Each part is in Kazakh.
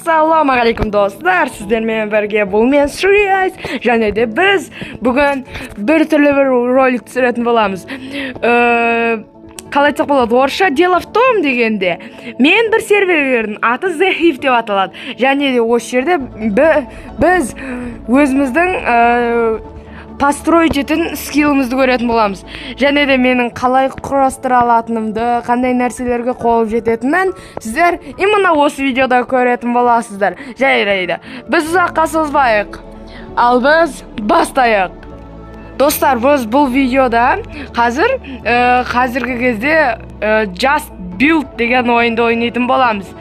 Ассалаумағалейкум, достар! Сіздермен бірге бұл мен, Шриайс, және де біз бүгін бір түрлі бір ролик түсіретін боламыз. Қалай айтсақ болады, орысша «дело в том» дегенде, мен бір сервердің аты The Hive деп аталады және де осы жерде біз өзіміздің построить ететін скиллімізді көретін боламыз және де менің қалай құрастыра алатынымды, қандай нәрселерге қолым жететінін сіздер именно осы видеода көретін боласыздар. Жарайды, біз ұзаққа созбайық, ал біз бастайық. Достар, біз бұл видеода қазір қазіргі кезде Just Build деген ойынды ойнайтын боламыз.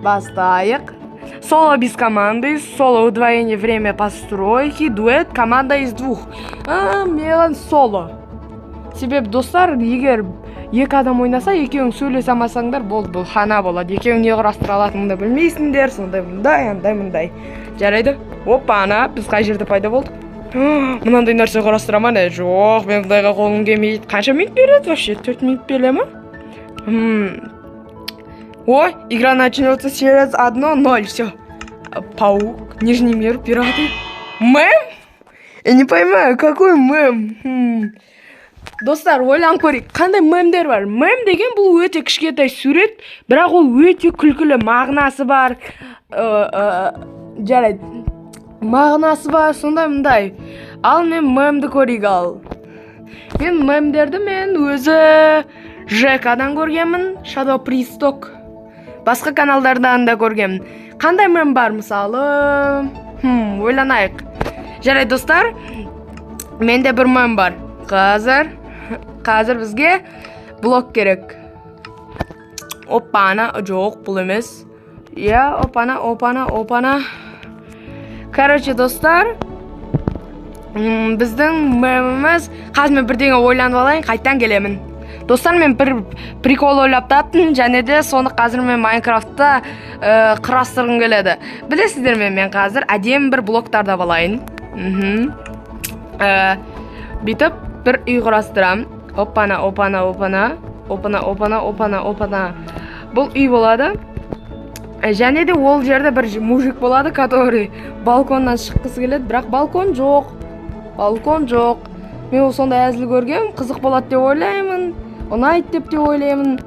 Бастайық. Соло, без команды, соло, удвоение время постройки, дуэт, команда из двух. Маған соло. Себебі, достар, егер екі адам ойнаса, екеуің сөйлесе алмасаңдар, болды, бұл хана болады. Екеуің не құрастыра алатыныңды білмейсіңдер, сондай мындай, андай мындай. Жарайды. Опа, ана, біз қай жерде пайда болдық? Мынандай нәрсе құрастыра ма, не? Жоқ, мен бұндайға қолым келмейді. Қанша минут береді вообще? 4 минут бере ма? Ой, игра начнется через одно ноль. Все. Паук, Нижний мир, пираты. Мем? Я не понимаю, какой мем? Достар, ойланып көрейік, қандай мемдер бар? Мем деген бұл өте кішкентай сурет, бірақ ол өте күлкілі, мағынасы бар. Жарайды. Мағынасы бар, сондай мындай. Ал мен мемді көрейік ал. Мен мемдерді мен өзі Жекадан көргенмін, Shadow Присток. Басқа каналдардан да көргенмін. Қандай мем бар мысалы? Ойланайық. Жарайды, достар, менде бір мем бар. Қазір бізге блок керек. Опана, жоқ, бұл емес. Иә, опана, опана, опана. Короче, достар, біздің меміміз, қазір мен бірдеңе ойланып алайын, қайттан келемін. Достар, мен бір прикол ойлап таптым және де соны қазір мен Майнкрафтта құрастырғым келеді. Білесіздер ме, мен қазір әдемі бір блоктарды алайын. Бүйтіп бір үй құрастырамын. Опана, опана, опана, опана, опана, опана, опана. Бұл үй болады. Және де ол жерде бір мужик болады, который балконнан шыққысы келеді, бірақ балкон жоқ. Балкон жоқ. Мен ол сондай әзіл көргем, қызық болады деп ойлаймын, ұнайды деп те ойлаймын.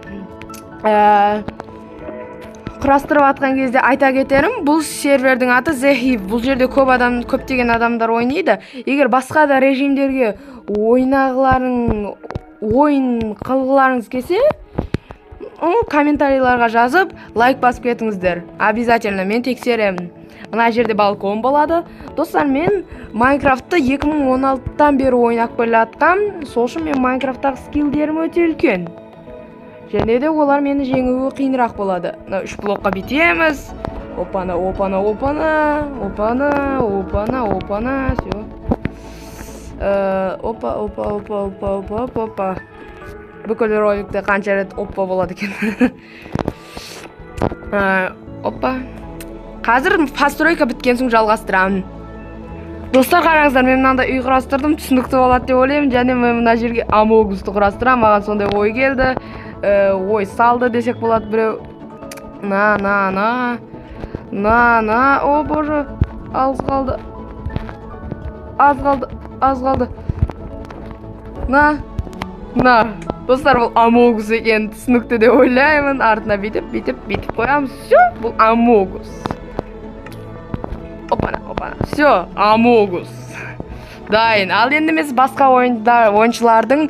Құрастырып жатқан кезде айта кетерім, бұл сервердің аты The Hive. Бұл жерде көп адам, көптеген адамдар ойнайды. Егер басқа да режимдерге ойнағыларың, ойын қылғыларыңыз келсе, комментарийларға жазып, лайк басып кетіңіздер. Обязательно мен тексеремін. Мына жерде балкон болады. Достар, мен Майнкрафтты 2016-тан бері ойнап келе жатқам. Сол үшін мен Майнкрафттағы скилдерім өте үлкен. Және де олар мені жеңуге қиынырақ болады. Мына үш блокқа бүйтеміз. Опана, опана, опана, опана, опана, опана, все. Опа, опа, опа, опа, опа, опа, опа. Бүкіл роликте қанша рет опа болады екен. Опа. Қазір постройка біткен соң жалғастырамын. Достар, қараңыздар, мен мынандай үй құрастырдым, түсінікті болады деп ойлаймын. Және мен мына жерге Амогусты құрастырамын. Маған сондай ой келді. Ой салды десек болады біреу. На, на, на. На, на. О, боже. Аз қалды. Аз қалды. Аз қалды. На. На. Достар, бұл Амогус екені түсінікті деп ойлаймын. Артына бүйтіп, бүйтіп, бүйтіп қоямыз. Все, бұл Амогус. Опана, опана. Все, Амогус дайын. Ал енді біз басқа ойыншылардың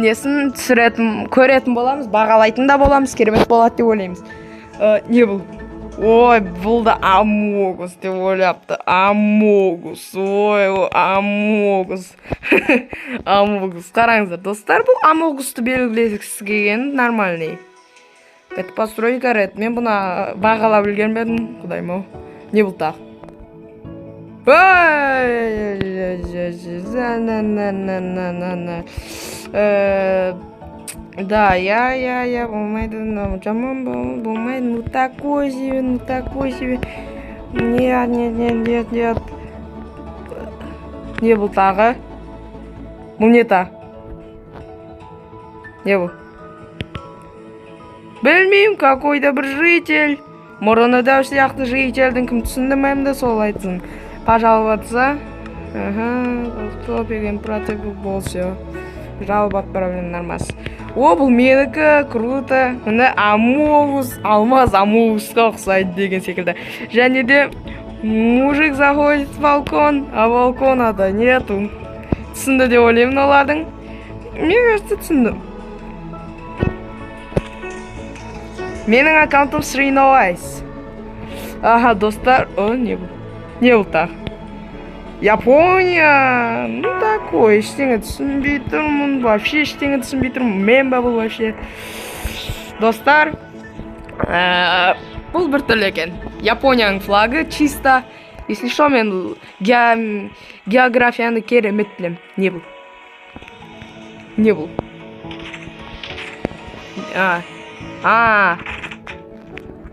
несін түсіретін, көретін боламыз, бағалайтын да боламыз, керемет болады деп ойлаймыз. Не бұл? Ой, бұл да Амогус деп ойлапты. Амогус, ой, ой, Амогус, Амогус. Қараңыздар, достар, бұл Амогусты белгілегісі келген нормальный. Это постройка ред. Мен бұны бағалап үлгермедім, құдайым ау. Не бұл тағы? Ой, на на на на на на. Да, я, болмайды, мынау жаман болмайды, ну такой себе, ну такой себе. Нет, нет, нет, нет, нет. Не бұл тағы? Бұл не тағы? Не бұл? Білмеймін, какой-то бір житель. Мұрыны дәу сияқты жительдің, кім түсінді мемді, сол айтсын. Пожаловаться. Ага, бол, все. Жалоба отправлена, нормас. О, бұл менікі, круто. Міне Амогус, алмаз Амогусқа ұқсайды деген секілді. Және де мужик заходит в балкон, а балкона-то нету. Түсінді деп ойлаймын олардың. Мне кажется, түсінді. Менің аккаунтым Srinoice. Аха, достар. О, не бұл? Не бұл тағы? Япония. Ну, такой, ештеңе түсінбей тұрмын. Вообще ештеңе түсінбей тұрмын. Мен ба бұл вообще? Достар, бұл бір түрлі екен. Японияның флагы чисто. Если что, мен географияны керемет білем. Не бұл? Не бұл?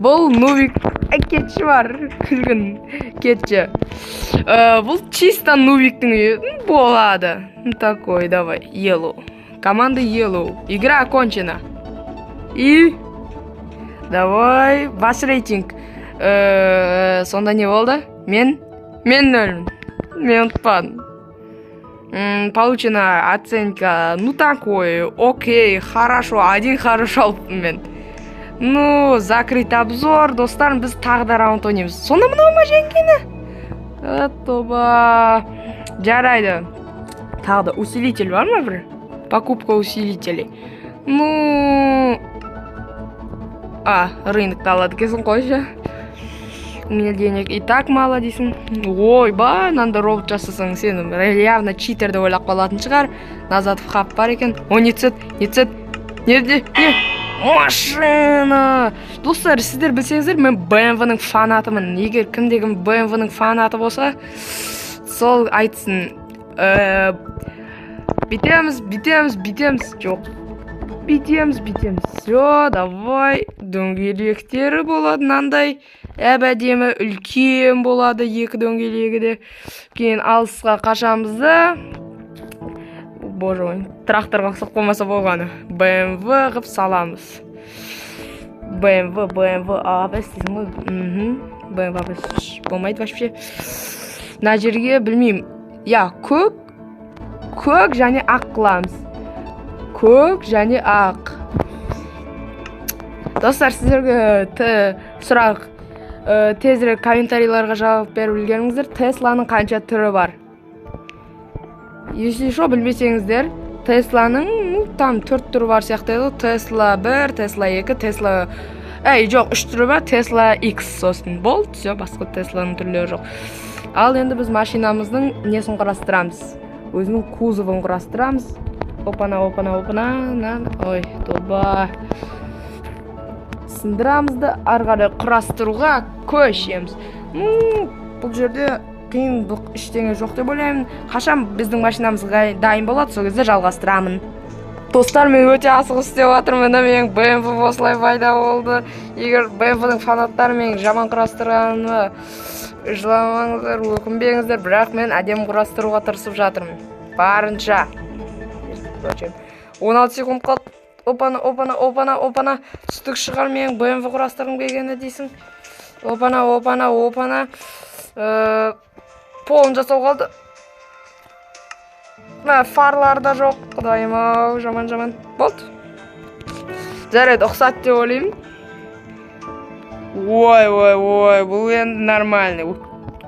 Бұл Нубик кетші бар, күлгін кетші. Бұл чисто Нубиктің үйі болады. Такой, давай, Yellow. Команда Yellow. Игра окончена. И давай, ваш рейтинг. Сонда не болды? Мен нөлмін. Мен ұтпадым. Получена оценка, ну такой, окей, хорошо, один хорошо алыппын мен. Ну, закрыть обзор, достар, біз тағы да раунд ойнаймыз. Сонда мынау ма жеңгені? Тоба. Жарайды. Тағы да усилитель бар ма бір? Покупка усилителей. Ну, рынокты алады екенсің қойшы. У меня денег и так мало дейсің. Ойбай, мынандай робот жасасаң, сені явно читер деп ойлап қалатын шығар. Назад в хаб бар екен. О, не түседі, не түседі. Не, не, не. Машина! Достар, сіздер білсеңіздер, мен BMW-ның фанатымын. Егер кімде-кім BMW-ның фанаты болса, сол айтсын. Бүйтеміз, бүйтеміз, бүйтеміз. Жоқ. Бүйтеміз, бүйтеміз. Все, давай. Дөңгелектері болады мынандай. Әп-әдемі, үлкен болады екі дөңгелегі де. Кейін алысқа қашамыз да. Боже мой, тракторға ұқсап қоймаса болғаны. BMW қып саламыз. BMW, BMW, АБС дейсің ғой. BMW АБС болмайды вообще. Мына жерге білмеймін. Я, көк, көк және ақ қыламыз. Көк және ақ. Достар, сіздерге сұрақ, тезірек комментарийларға жауап беріп үлгеріңіздер. Тесланың қанша түрі бар? Если что, білмесеңіздер, Тесланың, ну, там 4 түрі бар сияқты еді. Тесла 1, Тесла 2, Тесла... Әй, жоқ, 3 түрі бар, Тесла X сосын. Болды, все, басқа Тесланың түрлері жоқ. Ал енді біз машинамыздың несін құрастырамыз? Өзінің кузовын құрастырамыз. Опана, опана, опана, ой, тоба. Сындырамыз да ары қарай құрастыруға көшеміз. Ну, бұл жерде қиындық ештеңе жоқ деп ойлаймын. Қашан біздің машинамыз дайын болады, сол кезде жалғастырамын. Достар, мен өте асығыс істеп жатырмын. Міне менің BMW осылай пайда болды. Егер BMW-ның фанаттары менің жаман құрастырғаныма жыламаңыздар, өкінбеңіздер, бірақ мен әдемі құрастыруға тырысып жатырмын. Барынша. 16 секунд қалды. Опана, опана, опана, опана. Түстік шығар менің BMW құрастырғым келгені дейсің. Опана, опана, опана. Полын жасау қалды. Фарлар да жоқ. Құдайым ау, жаман жаман. Болды. Жарайды, ұқсат деп ойлаймын. Ой, ой, ой, бұл енді нормальный.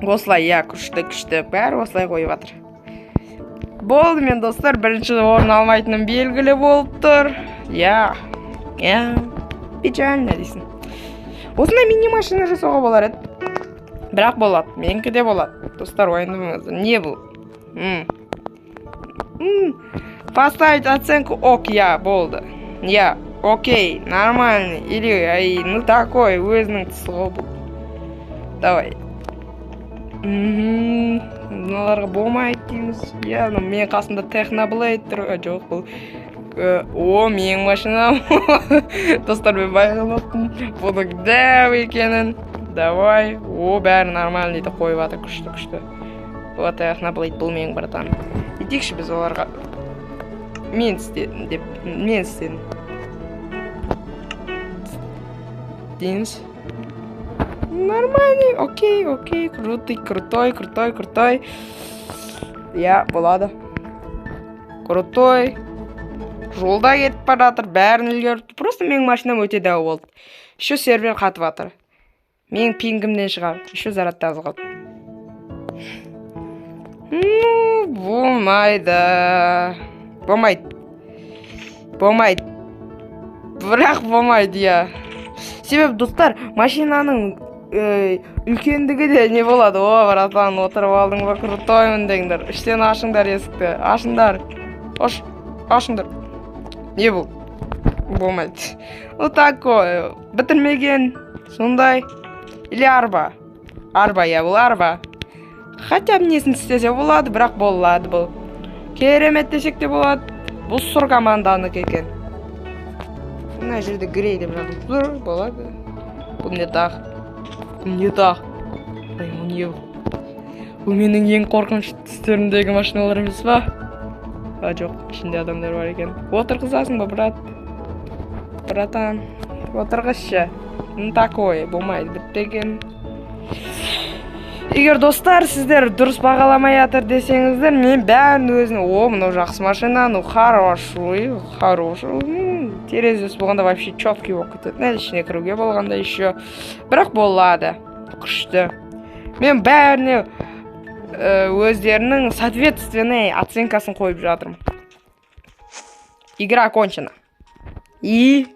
Осылай, иә, күшті, күшті. Бәрі осылай қойып жатыр. Болды, мен достар, бірінші орын алмайтыным белгілі болып тұр. Иә, иә, печально дейсің. Осындай мини машина жасауға болар еді. Бірақ болады, менікі де болады. Достар, уайымдамаңыздар. Не бұл? Поставить оценку ок, я, болды. Я, окей, нормальный. Или, ай, ну такой, өзінің түсі ғой бұл. Давай. Мыналарға болмайды дейміз. Я, ну, менің қасымда Техноблейд тұр. Жоқ, бұл. О, менің машинам. Достар, мен байқамаппын бұның дәу екенін. Давай. О, бәрі нормально дейді, қойып жатыр, күшті, күшті. Бұл Техноблейд, бұл менің братаным. Етейікші біз оларға. Мен істедім деп, мен істедім. Дейміз. Нормальный, окей, окей, крутый, крутой, крутой, крутой. Иә, болады. Крутой. Жолда кетіп бара жатыр, бәрін үлгеріп. Просто менің машинам өте дәу болды. Еще сервер қатып жатыр. Менің пингімнен шығар. Еще зарядта аз қалды. Ну, болмайды. Болмайды. Болмайды. Бірақ болмайды, иә. Себебі, достар, машинаның үлкендігі де не болады. О, братан, отырып алдың ба, крутоймын деңдер. Іштен ашыңдар есікті. Ашыңдар. Ашыңдар. Не бұл? Болмайды. Вот такой. Бітірмеген. Сондай. Или арба. Арба, иә, бұл арба. Хотя бы несін істесе болады, бірақ болады бұл. Керемет десек те болады. Бұл сұр команданікі екен. Мына жерде грей деп жазылып тұр, болады. Бұл не тақ? Бұл не тақ? Ай, бұл не бұл? Бұл менің ең қорқынышты түстерімдегі машиналар емес па? А, жоқ, ішінде адамдар бар екен. Отырғызасың ба, брат? Братан, отырғызшы. Ну, такое, болмайды, бітпеген. Егер, достар, сіздер дұрыс бағаламай жатыр десеңіздер, мен бәрін өзін. О, мынау жақсы машина, ну, хороший, хороший. Терезесі болғанда вообще четкий болып кетеді. Мына ішіне кіруге болғанда еще. Бірақ болады. Күшті. Мен бәріне өздерінің соответственный оценкасын қойып жатырмын. Игра окончена. И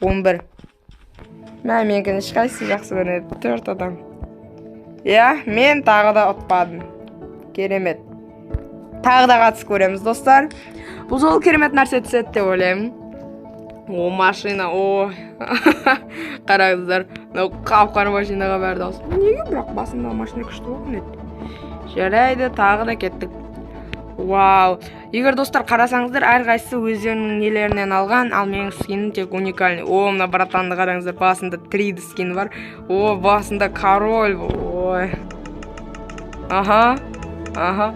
11. Мә, менікінің ешқайсысы жақсы көрінеді. Төрт адам. Иә, мен тағы да ұтпадым. Керемет. Тағы да қатысып көреміз, достар. Бұл жолы керемет нәрсе түседі деп ойлаймын. О, машина, о. Қараңыздар, мынау қап-қара машинаға бәрі дауыс. Неге бірақ басындағы машина күшті болған еді? Жарайды, тағы да кеттік. Вау. Егер, достар, қарасаңыздар, әрқайсысы өздерінің нелерінен алған, ал менің скинім тек уникальный. О, мына братанды қараңыздар, басында 3D скин бар. О, басында король. Ой. Аха. Аха.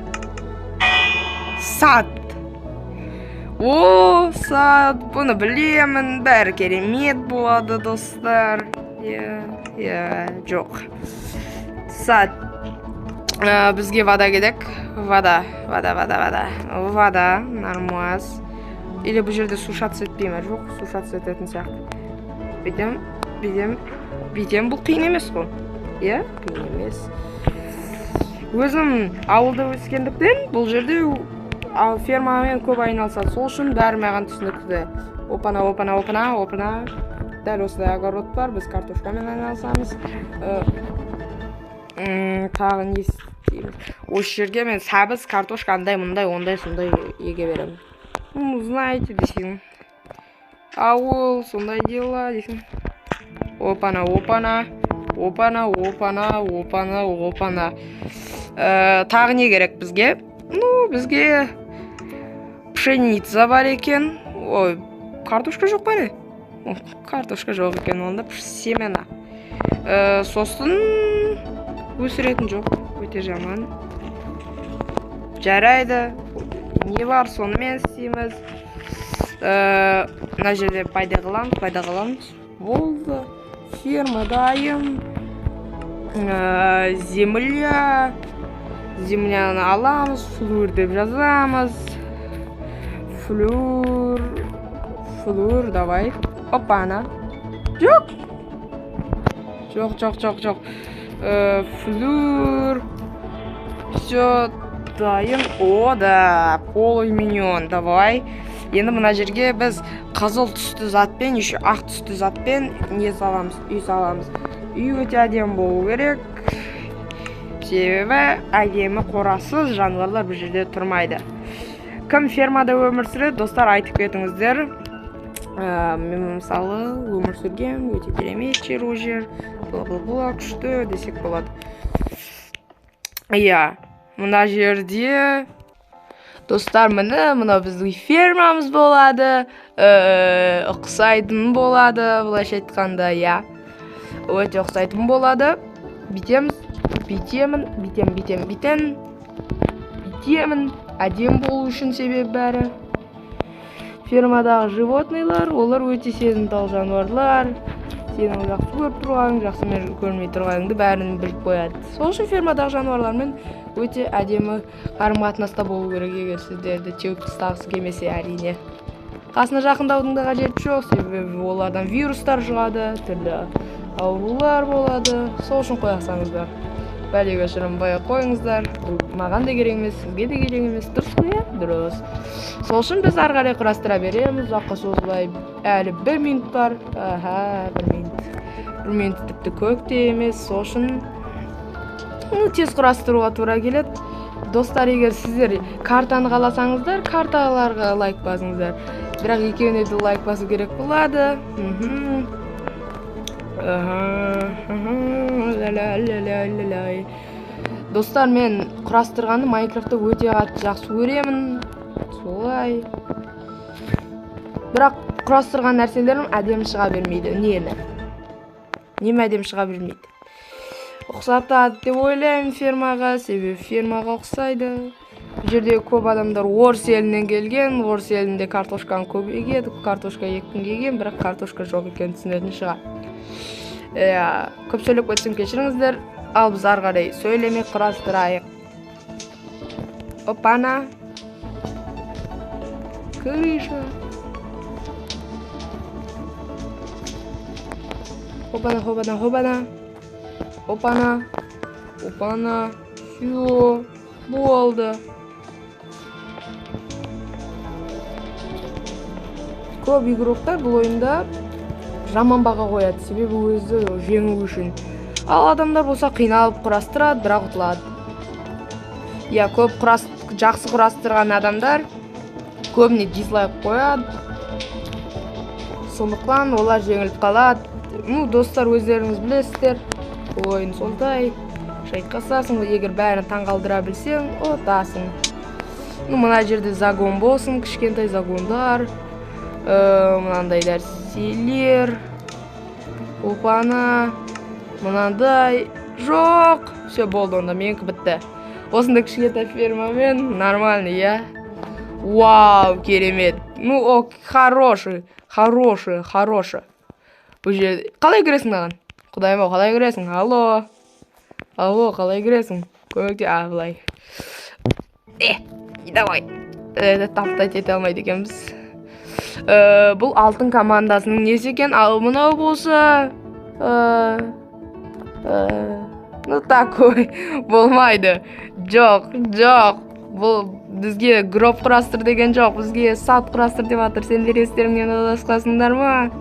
Сад. О, сад. Бұны білемін. Бәрі керемет болады, достар. Иә, иә, жоқ. Сад. Бізге вода керек. Вода, вода, вода, вода. Вода, нормас. Или бұл жерде сушаться етпей ме? Жоқ, сушаться ететін сияқты. Бүйтем, бүйтем, бүйтем. Бұл қиын емес қой. Иә, қиын емес. Өзім ауылда өскендіктен бұл жерде ал фермамен көп айналысады. Сол үшін бәрі маған түсінікті. Опана, опана, опана, опана. Дәл осындай огород бар. Біз картошкамен айналысамыз. Тағы не істейміз? Осы жерге мен сәбіз, картошка, андай, мындай, ондай, сондай еге беремін. Ну, знаете, десең. Ауыл, сондай дела десең. Опана, опана, опана, опана, опана, опана. Тағы не керек бізге? Ну, бізге пшеница бар екен. Ой, картошка жоқ па не? О, картошка жоқ екен, онда семена. Сосын өсіретін жоқ, өте жаман. Жарайды, не бар, сонымен істейміз. Мына жерде пайда қыламыз, пайда қыламыз. Болды. Ферма дайын. Земля. Земляны аламыз, флур деп жазамыз. Флур. Флур, давай. Опана. Жоқ. Жоқ, жоқ, жоқ, жоқ. Флур. Все дайын. О, да, полый миньон. Давай. Енді мына жерге біз қызыл түсті затпен, еще ақ түсті затпен не саламыз, үй саламыз. Үй өте әдемі болу керек. Себебі әдемі қорасыз жануарлар бұл жерде тұрмайды. Кім фермада өмір сүреді, достар, айтып кетіңіздер. Мен мысалы өмір сүргем, өте керемет жер ол жер. Бла-бла-бла, күшті десек болады. Иә, мына жерде, достар, міне, мынау біздің фермамыз болады. Ұқсайтын болады, былайша айтқанда, иә. Өте ұқсайтын болады. Бүйтеміз, бүйтемін, бүйтем, бүйтем, бүйтем. Бүйтемін. Әдемі болу үшін себеп бәрі. Фермадағы животныйлар, олар өте сезімтал жануарлар. Сенің жақсы көріп тұрғаның, жақсы көрмей тұрғаныңды бәрін біліп қояды. Сол үшін фермадағы жануарлармен өте әдемі қарым-қатынаста болу керек, егер сіздерді теуіп тастағысы келмесе, әрине. Қасына жақындаудың да қажеті жоқ, себебі олардан вирустар жұғады, түрлі аурулар болады. Сол үшін қоя салыңыздар. Бәлеге шырынбай қойыңыздар. Бұл маған да керек емес, сізге де керек емес. Дұрыс қой, иә? Дұрыс. Сол үшін біз ары қарай құрастыра береміз, ұзаққа созбай. Әлі 1 минут бар. Аха, 1 минут. 1 минут тіпті көп те емес. Сол үшін, тез құрастыруға тура келеді. Достар, егер сіздер картаны қаласаңыздар, карталарға лайк басыңыздар. Бірақ екеуіне де лайк басу керек болады. Достар, мен құрастырғанды Майнкрафтты өте қатты жақсы көремін. Солай. Бірақ құрастырған нәрселерім әдемі шыға бермейді. Нені? Нем әдемі шыға бермейді? Ұқсатады деп ойлаймын фермаға, себебі фермаға ұқсайды. Бұл жерде көп адамдар орыс елінен келген, орыс елінде картошканы көп егеді, картошка еккім келген, бірақ картошка жоқ екенін түсінетін шығар. Көп сөйлеп кетсем кешіріңіздер, ал біз ары қарай сөйлемей құрастырайық. Опана. Крыша. Опана, хопана, хопана. Опана. Опана. Всё. Болды. Көп игроктар бұл ойында жаман баға қояды, себебі өзі жеңу үшін. Ал адамдар болса қиналып құрастырады, бірақ ұтылады. Иә, көп жақсы құрастырған адамдар көбіне дизлайк қояды. Сондықтан олар жеңіліп қалады. Достар, өздеріңіз білесіздер, бұл ойын сондай. Шайқасасың, егер бәрін таңғалдыра білсең, ұтасың. Мына жерде загон болсын, кішкентай загондар. Мынандай нәрселер. Опана. Мынандай. Жоқ. Все, болды онда, менікі бітті. Осындай кішкентай фермамен нормально, иә? Вау, керемет. Хороший, хороший, хороший. Бұл жерде қалай кіресің маған? Құдайым ау, қалай кіресің? Алло. Алло, қалай кіресің? Көмекте, былай. Давай. Таптать ете алмайды екенбіз. Бұл алтын командасының несі екен? Ал мынау болса, такой болмайды. Жоқ, жоқ. Бұл бізге гроб құрастыр деген жоқ, бізге сад құрастыр деп жатыр. Сендер естеріңнен адасқансыңдар ма?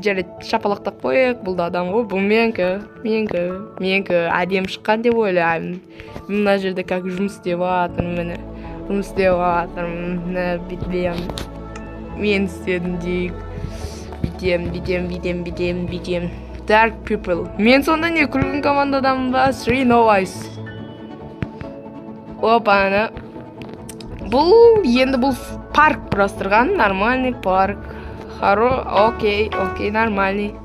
Жарайды, шапалақтап қояйық. Бұл да адам ғой, бұл менікі, менікі, менікі. Әдемі шыққан деп ойлаймын. Мына жерде как жұмыс істеп жатырмын, міне. Жұмыс істеп жатырмын, міне, бүйтем. Мен істедім дейік. Бүйтем, бүйтем, бүйтем, бүйтем, бүйтем. Dark People. Мен сонда не, күлгін командадамын ба? Three No Eyes. Опа-на. Бұл, енді бұл парк құрастырған, нормальный парк. Хоро, окей, окей, нормальный.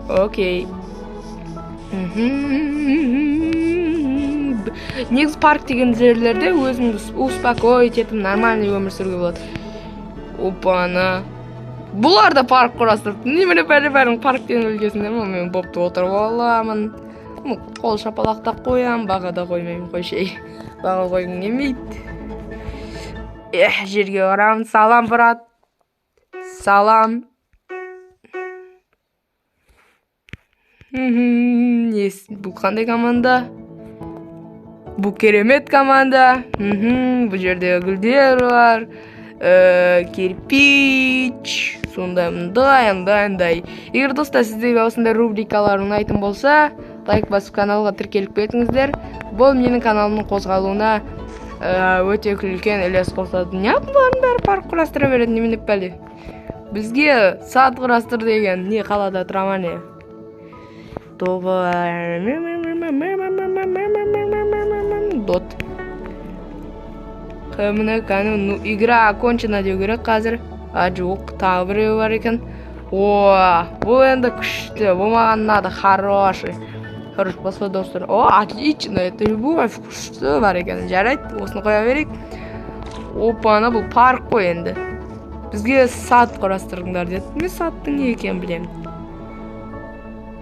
Окей. Негізі парк деген жерлерде өзіңді успокоить етіп нормальный өмір сүруге болады. Опа-на. Бұлар да парк құрастырыпты. Немене бәрі бәрін парктен өлгесіндер ме? Мен бопты отырып аламын. Қол шапалақтап қоямын, баға да қоймаймын, қойшай. Баға қойғым келмейді. Жерге барамын. Салам, брат. Салам. Бұл қандай команда? Бұл керемет команда. Бұл жерде гүлдер бар. Кирпич. Сондай, мындай, мындай, мындай. Егер достар сіздерге осындай рубрикалар ұнайтын болса, лайк басып каналға тіркеліп кетіңіздер. Бұл менің каналымның қозғалуына өте үлкен үлес қосады. Неғып бұлардың бәрі парк құрастыра береді, немене бәле? Бізге сад құрастыр деген не қалада тұра ма не? Тобы. Дот. Міне кәні, игра окончена деу керек қазір. А, жоқ, тағы біреу бар екен. О, бұл енді күшті, бұл маған ұнады, хороший. Хороший, басқа достар. О, отлично, это любовь, күшті бар екен. Жарайды, осыны қоя берейік. Опа, ана бұл парк қой енді. Бізге сад құрастырыңдар деді. Мен садтың не екенін білемін.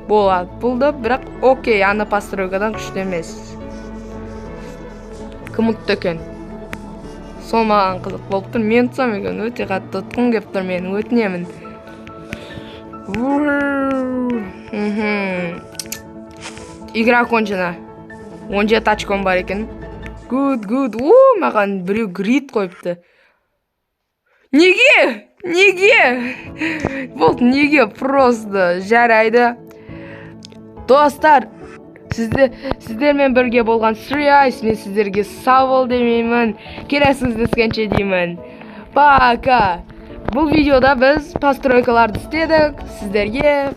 Болады бұл да, бірақ окей, ана постройкадан күшті емес. Кім ұтты екен? Сол маған қызық болып тұр. Мен ұтсам екен, өте қатты ұтқым келіп тұр мен, өтінемін. Игра окончена. 17 очком бар екен. Good, good. О, маған біреу грид қойыпты. Неге? Неге? Болды, неге? Просто жарайды. Достар, сіздермен бірге болған Three Eyes, мен сіздерге сау бол демеймін. Келесі кездескенше деймін. Пока. Бұл видеода біз постройкаларды істедік. Сіздерге